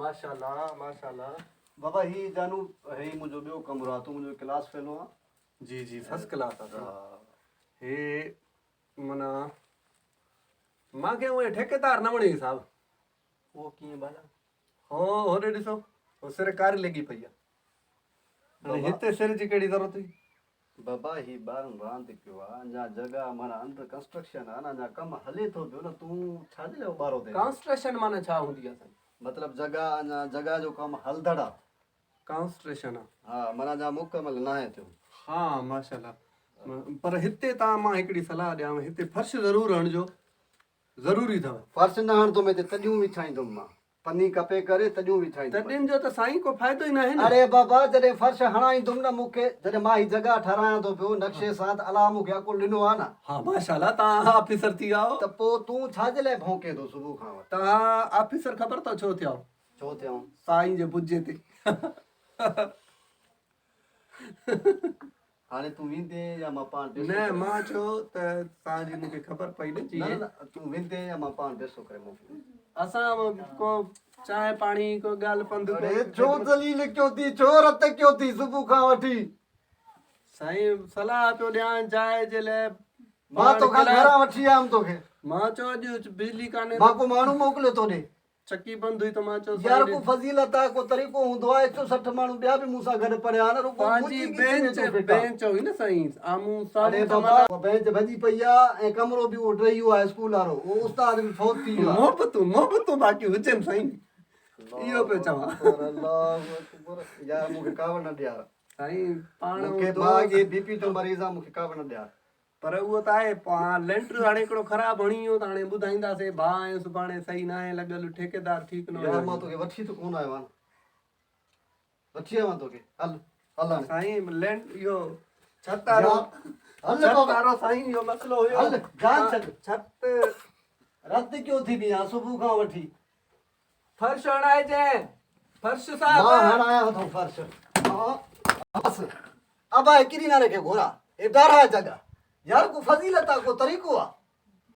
ماشاءالله ماشاءالله. بابا هي جانو هي منهنجو ٻيو ڪمرو آ تون منهنجو ڪلاس فيلو آن. جي جي فرسٽ ڪلاس آ ها. هي معنيٰ مان کي اهي ٺيڪيدار نه وڻي صاحب. اهو ڪيئن ڀلا؟ هو هوڏي ڏسو هو سر ڪاري لڳي پئي آ. هاڻي هتي سر جي ڪهڙي ضرورت هئي؟ بابا هي ٻارن راند ڪيو آ اڃا جڳهه معنيٰ انڊر ڪنسٽرڪشن آ نه اڃا ڪم هلي ٿو پيو نه تون ڇا جي لاء اٻارو ٿين؟ ڪنسٽرڪشن معنيٰ ڇا هوندي آ سائين؟ مطلب جڳهه اڃا جڳهه جو ڪم هلندڙ آ. ڪنسٽرڪشن آ. ها معنيٰ اڃا مڪمل ناهي ٿيو. ها ماشاءالله پر هتي تان مان هڪڙي صلاح ڏيانو هتي فرش ضرور هڻجو ضروري اٿو. فرش نه هڻندم هتي تڏيون وڇائيندم مان. پني ڪپي ڪري تڏيون وڇائيندم. تڏين جو ته سائين ڪو فائدو ئي ناهي نه. اڙي بابا جڏهن فرش هڻائيندم نه مون کي جڏهن مان هي جڳهه ٺهرايان ٿو پيو نقشي سان ته الله مون کي عقل ڏنو آهي نه. ها ماشاءالله توهان آفيسر ٿي ويا آهيو. ته پوء تون ڇا جي لاء ڀونڪين ٿو صبح کان وٺي. توهان آفيسر خبر اٿو ڇو ٿيا آهيو. ڇو ٿيا آهيون. سائين جي بجي تي. هاڻي تون ويندين يا مان پاڻ ڊيسو نه ڪري مان چيو ته توهان جي مون کي خبر پئي نه جي نه نه تون ويندين يا مان پاڻ ڊيسو ڪري موڪليان. اسان ڪو چانهه پاڻي ڪو ڳالهه پنڌ ڪو اڙي ڇو ذليل ڪيو ٿي ڇو رت ڪيو ٿي صبح کان وٺي. سائين صلاح پيو ڏيان جاء جي لاء مان توکان گهران وٺي آيم توکي. مان چيو اڄ بجلي ڪانهي مان ڪو ماڻهو موڪليو تو ڏي. چڪي بند هئي ته مان چيو يار سائين ڪو فضيلت آ ڪو طريقو هوندو آ 160 ماڻهو ٻيا به مون سان گڏ پڙهيا آهن رڳو پنهنجي منهنجي ڳچي ۾ بينچ ٿو ڦٽان. بينچ هئي نه سائين آمهون اڙي سامهون ته بابا معنيٰ. بينچ ڀڄي پئي آ ۽ ڪمرو به اهو ڊهي ويو آ اسڪول وارو اهو استاد به فوت ٿي ويو آ. محبتون محبتون باقي هجن سائين اهو پيو چوان. الله اڪبر الله اڪبر يار مون کي ڪاوڙ نه ڏيار. سائين پاڻ مون کي مان اڳي بي پي جو مريض آ مون کي ڪاوڙ نه ڏيار. پر اهو ته آهي پوء لينٽر هاڻي هڪڙو خراب هڻي ويو ته هاڻي ٻڌائينداسين ڀاء ۽ سڀاڻي صحيح ناهي لڳل ٺيڪيدار ٺيڪ نه يار مان توکي وٺي ته ڪونه آيو آهيان وٺي آيو آهيان توکي هل هل هاڻي سائين لينٽ اهو ڇت وارو هل ڇت وارو سائين اهو مسئلو هيو هل جان ڇڏ ڇت رت ڪيو ٿي بيهان صبح کان وٺي فرش هڻائجين فرش صاحب مان هڻايان ٿو فرش بس ابا هي ڪري ناري کي گهرا هي ڊارا جڳا يار کو فضيلت آ کو طريقو آ.